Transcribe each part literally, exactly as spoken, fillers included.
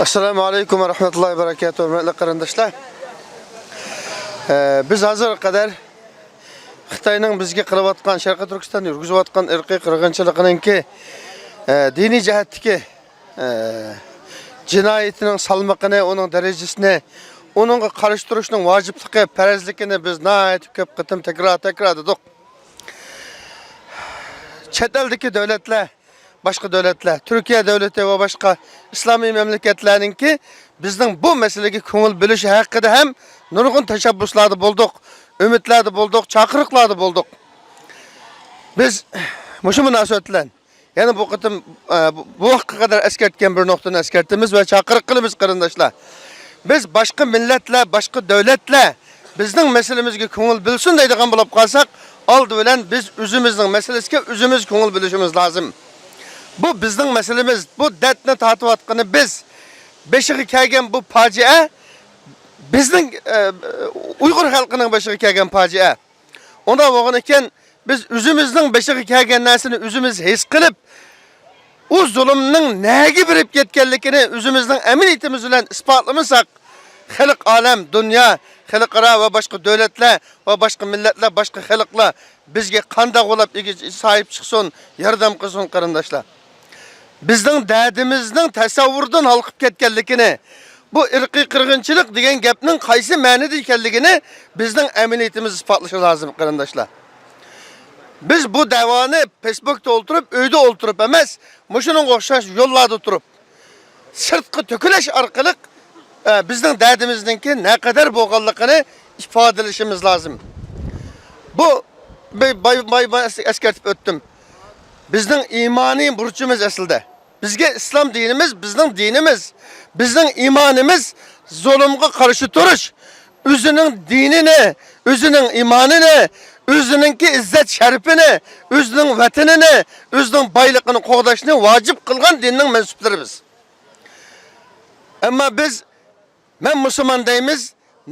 ئەسسالامۇ ئەلەيكۇم ۋە رەھمەتۇللاھى ۋە بەرەكاتۇھۇ، ھۆرمەتلىك قېرىنداشلار. ئە، بىز ھازىرغا قەدەر خىتاينىڭ بىزگە قىلىۋاتقان، شەرقىي تۈركىستاندا يۈرگۈزۈۋاتقان ئىرقىي قىرغىنچىلىقىنىڭكى، ئە، دىنىي جەھەتتىكى، ئە، جىنايىتىنىڭ سالمىقىنى، ئۇنىڭ دەرىجىسىنى، ئۇنىڭغا قارشى تۇرۇشنىڭ ۋاجىپلىقى، پەرزلىكىنى بىز ناھايىتى كۆپ قېتىم تەكرار، تەكرار دېدۇق. چەت ئەلدىكى دۆلەتلەر، باشقا دۆلەتلەر، تۈركىيە دۆلىتى ۋە باشقا ئىسلامىي مەملىكەتلەرنىڭكى بىزنىڭ بۇ مەسىلىگە كۆڭۈل بۆلۈشى ھەققىدە ھەم نۇرغۇن تەشەببۇسلاردا بولدۇق، ئۈمىدلەردە بولدۇق، چاقىرىقلاردا بولدۇق. بىز مۇشۇ مۇناسىۋەت بىلەن يەنە بۇ قېتىم، ئە، بۇ، بۇ ۋاقىتقا قەدەر ئەسكەرتكەن بىر نۇقتىنى ئەسكەرتىمىز ۋە چاقىرىق قىلىمىز، قېرىنداشلار. بىز باشقا مىللەتلەر، باشقا دۆلەتلەر بىزنىڭ مەسىلىمىزگە كۆڭۈل بۆلسۇن دەيدىغان بولۇپ قالساق، ئالدى بىلەن بىز ئۆزىمىزنىڭ مەسىلىسىگە ئۆزىمىز كۆڭۈل بۆلۈشىمىز لازىم. بۇ بىزنىڭ مەسىلىمىز، بۇ دەردنى تارتىۋاتقىنى بىز. بېشىغا كەلگەن بۇ پاجىئە بىزنىڭ، ئە، ئۇيغۇر خەلقىنىڭ بېشىغا كەلگەن پاجىئە. ئۇنداق بولغان ئىكەن، بىز ئۆزىمىزنىڭ بېشىغا كەلگەن نەرسىنى ئۆزىمىز ھېس قىلىپ، ئۇ زۇلۇمنىڭ نەگە بېرىپ كەتكەنلىكىنى ئۆزىمىزنىڭ ئەمەلىيىتىمىز بىلەن ئىسپاتلىمىساق، خەلق ئالەم، دۇنيا، خەلقئارا ۋە باشقا دۆلەتلەر ۋە باشقا مىللەتلەر، باشقا خەلقلەر بىزگە قانداق بولۇپ ئىگە-، ساھىب چىقسۇن، ياردەم قىلسۇن، قېرىنداشلار. بىزنىڭ دەردىمىزنىڭ تەسەۋۋۇردىن ھالقىپ كەتكەنلىكىنى، بۇ ئىرقىي قىرغىنچىلىق دېگەن گەپنىڭ قايسى مەنىدە ئىكەنلىكىنى بىزنىڭ ئەمەلىيىتىمىز ئىسپاتلىشى لازىم، قېرىنداشلار. بىز بۇ دەۋانى فېيسبۇكتا ئولتۇرۇپ، ئۆيدە ئولتۇرۇپ ئەمەس، مۇشۇنىڭغا ئوخشاش يوللاردا تۇرۇپ، سىرتقا تۆكۈلۈش ئارقىلىق، ئە، بىزنىڭ دەردىمىزنىڭكى نەقەدەر بولغانلىقىنى ئىپادىلىشىمىز لازىم. بۇ بىر باي-، باي-، باي ئەس-، ئەسكەرتىپ ئۆتتۈم. بىزنىڭ ئىمانىي بۇرچىمىز ئەسلىدە. بىزگە ئىسلام دىنىمىز، بىزنىڭ دىنىمىز. بىزنىڭ ئىمانىمىز زۇلۇمغا قارشى تۇرۇش، ئۆزىنىڭ دىنىنى، ئۆزىنىڭ ئىمانىنى، ئۆزىنىڭكى ئىززەت شەرىپىنى، ئۆزىنىڭ ۋەتىنىنى، ئۆزىنىڭ بايلىقىنى قوغداشنى ۋاجىپ قىلغان دىننىڭ مەنسۇپلىرى بىز. ئەمما بىز، مەن مۇسۇلمان دەيمىز،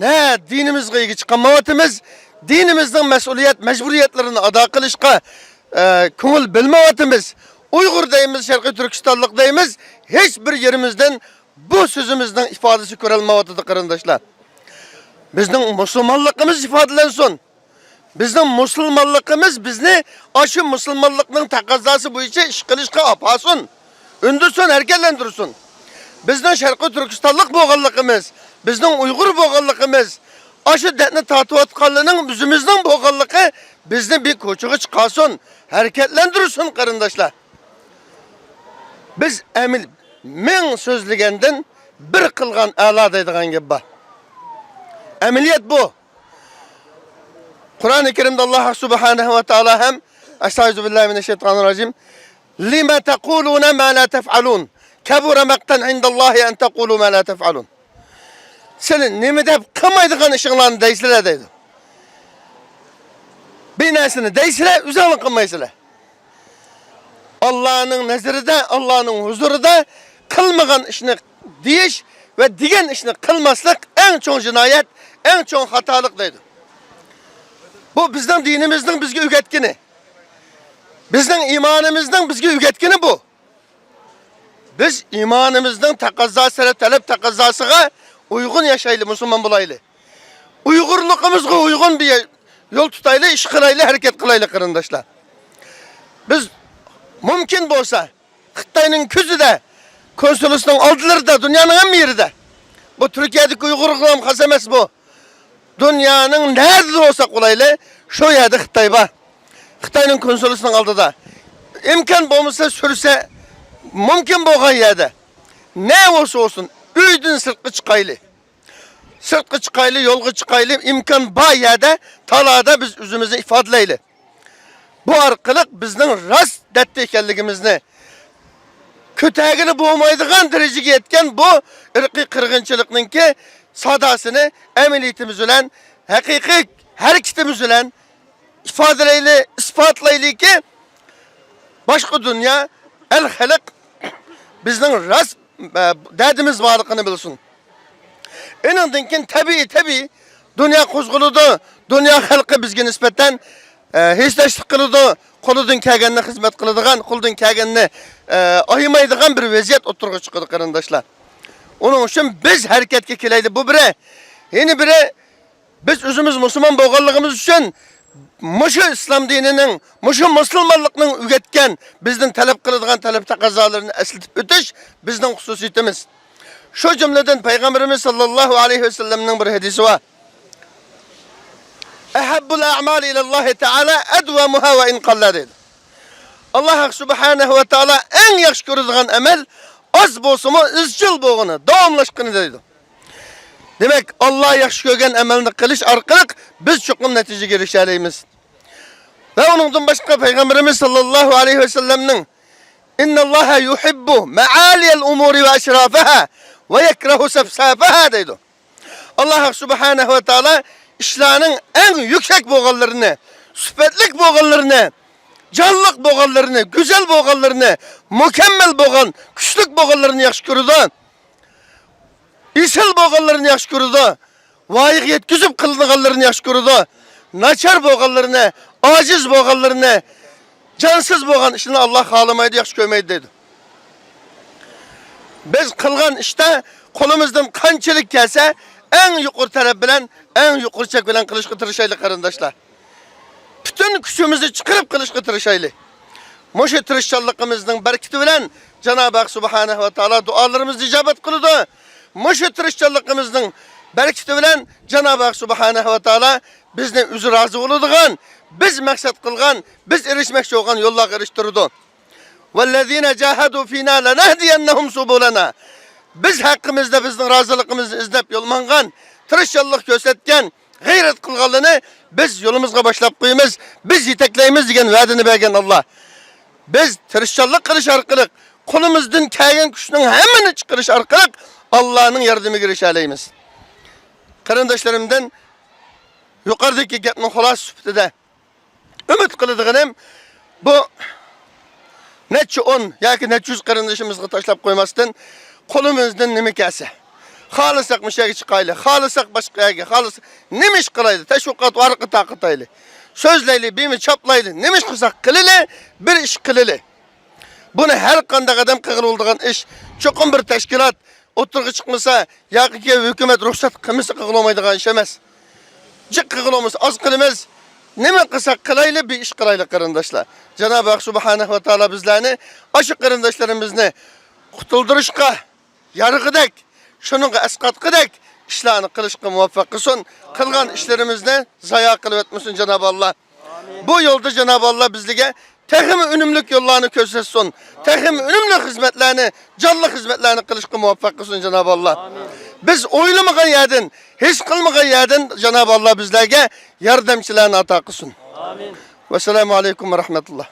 نە دىنىمىزغا ئىگە چىقالمايۋاتىمىز، دىنىمىزنىڭ مەسئۇلىيەت، مەجبۇرىيەتلىرىنى ئادا قىلىشقا، ئە، كۆڭۈل بۆلمەيۋاتىمىز. ئۇيغۇر دەيمىز، شەرقىي تۈركىستانلىق دەيمىز، ھېچ بىر يېرىمىزدىن بۇ سۆزىمىزنىڭ ئىپادىسى كۆرۈلمەيۋاتىدۇ، قېرىنداشلار. بىزنىڭ مۇسۇلمانلىقىمىز ئىپادىلەنسۇن. بىزنىڭ مۇسۇلمانلىقىمىز بىزنى ئاشۇ مۇسۇلمانلىقنىڭ تەقەززاسى بويىچە ئىش قىلىشقا ئاپارسۇن، ئۈندىسۇن، ھەرىكەتلەندۈرسۇن. بىزنىڭ شەرقىي تۈركىستانلىق بولغانلىقىمىز، بىزنىڭ ئۇيغۇر بولغانلىقىمىز، ئاشۇ دەردنى تارتىۋاتقانلىرىنىڭ ئۆزىمىزنىڭ بولغانلىقى بىزنى بىر كوچىغا چىقارسۇن، ھەرىكەتلەندۈرسۇن، قېرىنداشلار. بىز ئەمىل-، مىڭ سۆزلىگەندىن بىر قىلغان ئەلا دەيدىغان گەپ بار. ئەمەلىيەت بۇ. قۇرئانى كەرىمدە ئاللاھ سۇبھانەھۇ ۋە تائالا ھەم، ئەستەئىزۇ بىللاھى مىنەش شەيتانىر راجىم، لىمە تەقۇلۇنە مە لا تەفئەلۇن، كەبۇرە مەقتەن ئىندەللاھى ئەن تەقۇلۇ مە لا تەفئەلۇن. سىلەر نېمە دەپ قىلمايدىغان ئىشىڭلارنى دەيسىلەر دەيدۇ. بىر نەرسىنى دەيسىلەر، ئۆزۈڭلار قىلمايسىلەر. ئاللانىڭ نەزىرىدە، ئاللانىڭ ھۇزۇرىدا قىلمىغان ئىشنى دېيىش ۋە دېگەن ئىشنى قىلماسلىق ئەڭ چوڭ جىنايەت، ئەڭ چوڭ خاتالىق دەيدۇ. بۇ بىزنىڭ دىنىمىزنىڭ بىزگە ئۆگەتكىنى. بىزنىڭ ئىمانىمىزنىڭ بىزگە ئۆگەتكىنى بۇ. بىز ئىمانىمىزنىڭ تەقەززاسى، تەلەپ تەقەززاسىغا ئۇيغۇن ياشايلى، مۇسۇلمان بولايلى. ئۇيغۇرلۇقىمىزغا ئۇيغۇن بىر يول تۇتايلى، ئىش قىلايلى، ھەرىكەت قىلايلى، قېرىنداشلار. بىز مۇمكىن بولسا خىتاينىڭ كۆزىدە، كونسۇلىسىنىڭ ئالدىلىرىدا، دۇنيانىڭ ھەممە يېرىدە، بۇ تۈركىيەدىكى ئۇيغۇرغىلا خاس ئەمەس بۇ. دۇنيانىڭ نەدە بولساق بولايلى، شۇ يەردە خىتاي بار. خىتاينىڭ كونسۇلىسىنىڭ ئالدىدا. ئىمكان بولمىسا سۈرسە، مۇمكىن بولغان يەردە. نە بولسا بولسۇن، ئۆيدىن سىرتقا چىقايلى. سىرتقا چىقايلى، يولغا چىقايلى، ئىمكان بار يەردە، تالادا بىز ئۆزىمىزنى ئىپادىلەيلى. بۇ ئارقىلىق بىزنىڭ راست دەردتە ئىكەنلىكىمىزنى، كۆتەرگىلى بولمايدىغان دەرىجىگە يەتكەن بۇ ئىرقىي قىرغىنچىلىقنىڭكى ساداسىنى ئەمەلىيىتىمىز بىلەن، ھەقىقىي ھەرىكىتىمىز بىلەن ئىپادىلەيلى، ئىسپاتلايلىكى، باشقا دۇنيا، ئەل خەلق بىزنىڭ راست، ئە، دەردىمىز بارلىقىنى بىلسۇن. ئېنىڭدىن كېيىن تەبىئىي، تەبىئىي، دۇنيا قوزغىلىدۇ، دۇنيا خەلقى بىزگە نىسبەتەن، ئە، ھېسداشلىق قىلىدۇ، قولىدىن كەلگەننى خىزمەت قىلىدىغان، قولىدىن كەلگەننى، ئە، ئايىمايدىغان بىر ۋەزىيەت ئوتتۇرىغا چىقىدۇ، قېرىنداشلار. ئۇنىڭ ئۈچۈن بىز ھەرىكەتكە كېلەيلى. بۇ بىرى. يەنە بىرى، بىز ئۆزىمىز مۇسۇلمان بولغانلىقىمىز ئۈچۈن مۇشۇ ئىسلام دىنىنىڭ، مۇشۇ مۇسۇلمانلىقنىڭ ئۆگەتكەن، بىزدىن تەلەپ قىلىدىغان تەلەپ تەقەززالىرىنى ئەسلىتىپ ئۆتۈش بىزنىڭ خۇسۇسىيىتىمىز. شۇ جۈملىدىن پەيغەمبىرىمىز ساللاللاھۇ ئەلەيھى ۋەسەللەمنىڭ بىر ھەدىسى بار. «ئەھەببۇل ئەئمالى ئىلەللاھى تەئالە ئەدۋەمۇھا ۋە ئىن قاللا» دەيدۇ. ئاللاھ سۇبھانەھۇ ۋە تائالا ئەڭ ياخشى كۆرىدىغان ئەمەل ئاز بولسىمۇ ئىزچىل بولغىنى، داۋاملاشقىنى دەيدۇ. دېمەك، ئاللاھ ياخشى كۆرگەن ئەمەلنى قىلىش ئارقىلىق بىز چوقۇم نەتىجىگە ئېرىشەلەيمىز. ۋە ئۇنىڭدىن باشقا پەيغەمبىرىمىز ساللاللاھۇ ئەلەيھى ۋەسەللەمنىڭ «ئىنناللاھە يۇھىببۇ مەئالىيەل ئۇمۇرى ۋە ئەشرافەھا ۋە يەكرەھۇ سەفسافەھا» دەيدۇ. ئاللاھ سۇبھانەھۇ ۋە تائالا ئىشلارنىڭ ئەڭ يۈكسەك بولغانلىرىنى، سۈپەتلىك بولغانلىرىنى، جانلىق بولغانلىرىنى، گۈزەل بولغانلىرىنى، مۇكەممەل بولغان، كۈچلۈك بولغانلىرىنى ياخشى كۆرىدۇ. ئېسىل بولغانلىرىنى ياخشى كۆرىدۇ. ۋايىغا يەتكۈزۈپ قىلىنغانلىرىنى ياخشى كۆرىدۇ. ناچار بولغانلىرىنى، ئاجىز بولغانلىرىنى، جانسىز بولغان ئىشنى ئاللاھ خالىمايدۇ، ياخشى كۆرمەيدۇ دەيدۇ. بىز قىلغان ئىشتا قولىمىزدىن قانچىلىك كەلسە، ئەڭ يۇقىرى تەلەپ بىلەن، ئەڭ يۇقىرى چەك بىلەن قىلىشقا تىرىشايلى، قېرىنداشلار. پۈتۈن كۈچىمىزنى چىقىرىپ قىلىشقا تىرىشايلى. مۇشۇ تىرىشچانلىقىمىزنىڭ بەرىكىتى بىلەن جانابى ھەق سۇبھانەھۇ ۋە تائالا دۇئالىرىمىزنى ئىجابەت قىلىدۇ. مۇشۇ تىرىشچانلىقىمىزنىڭ بەرىكىتى بىلەن جانابى ھەق سۇبھانەھۇ ۋە تائالا بىزنى ئۆزى رازى بولىدىغان، بىز مەقسەت قىلغان، بىز ئېرىشمەكچى بولغان يوللارغا ئېرىشتۈرىدۇ. «ۋەللەزىنە جاھەدۇ فىنا لەنەھدىيەننەھۇم سۇبۇلەنا». بىز ھەققىمىزدە بىزنىڭ رازىلىقىمىزنى ئىزدەپ يول ماڭغان، تىرىشچانلىق كۆرسەتكەن، غەيرەت قىلغانلىرىنى بىز يولىمىزغا باشلاپ قويىمىز، بىز يېتەكلەيمىز دېگەن ۋەدىنى بەرگەن ئاللاھ. بىز تىرىشچانلىق قىلىش ئارقىلىق، قولىمىزدىن كەلگەن كۈچنىڭ ھەممىنى چىقىرىش ئارقىلىق ئاللاھنىڭ ياردىمىگە ئېرىشەلەيمىز. قېرىنداشلىرىمدىن يۇقىرىدىكى گەپنىڭ خۇلاسىسى سۈپىتىدە ئۈمىد قىلىدىغىنىم، بۇ نەچچە ئون ياكى نەچچە يۈز قېرىندىشىمىزغا تاشلاپ قويماستىن، قولىمىزدىن نېمە كەلسە، خالىساق مۇشۇ يەرگە چىقايلى، خالىساق باشقا يەرگە، خالىسا نېمە ئىش قىلايلى، تەشۋىقات ۋارىقى تارقىتايلى، سۆزلەيلى، بىمۇ چاپلايلى، نېمە ئىش قىلساق قىلىلى، بىر ئىش قىلىلى. بۇنى ھەر قانداق ئادەم قىلغىلى بولىدىغان ئىش. چوقۇم بىر تەشكىلات ئوتتۇرىغا چىقمىسا، ياكى ھۆكۈمەت رۇخسەت قىلمىسا قىلغىلى بولمايدىغان ئىش ئەمەس. جىق قىلغىلى بولمىسا ئاز قىلىمىز. نېمە قىلساق قىلايلى، بىر ئىش قىلايلى، قېرىنداشلار. جانابى ھەق سۇبھانەھۇ ۋە تائالا بىزلەرنى، ئاشۇ قېرىنداشلىرىمىزنى قۇتۇلدۇرۇشقا يارىغۇدەك، شۇنىڭغا ئەسقاتقۇدەك ئىشلارنى قىلىشقا مۇۋەپپەق قىلسۇن. قىلغان ئىشلىرىمىزنى زايا قىلىۋەتمىسۇن جانابى ئاللا. بۇ يولدا جانابى ئاللا بىزلەرگە تېخىمۇ ئۈنۈملۈك يوللارنى كۆرسەتسۇن. تېخىمۇ ئۈنۈملۈك خىزمەتلەرنى، جانلىق خىزمەتلەرنى قىلىشقا مۇۋەپپەق قىلسۇن جانابى ئاللا. بىز ئويلىمىغان يەردىن، ھېس قىلمىغان يەردىن جانابى ئاللا بىزلەرگە ياردەمچىلەرنى ئاتا قىلسۇن. ۋەسسالامۇ ئەلەيكۇم ۋە رەھمەتۇللا.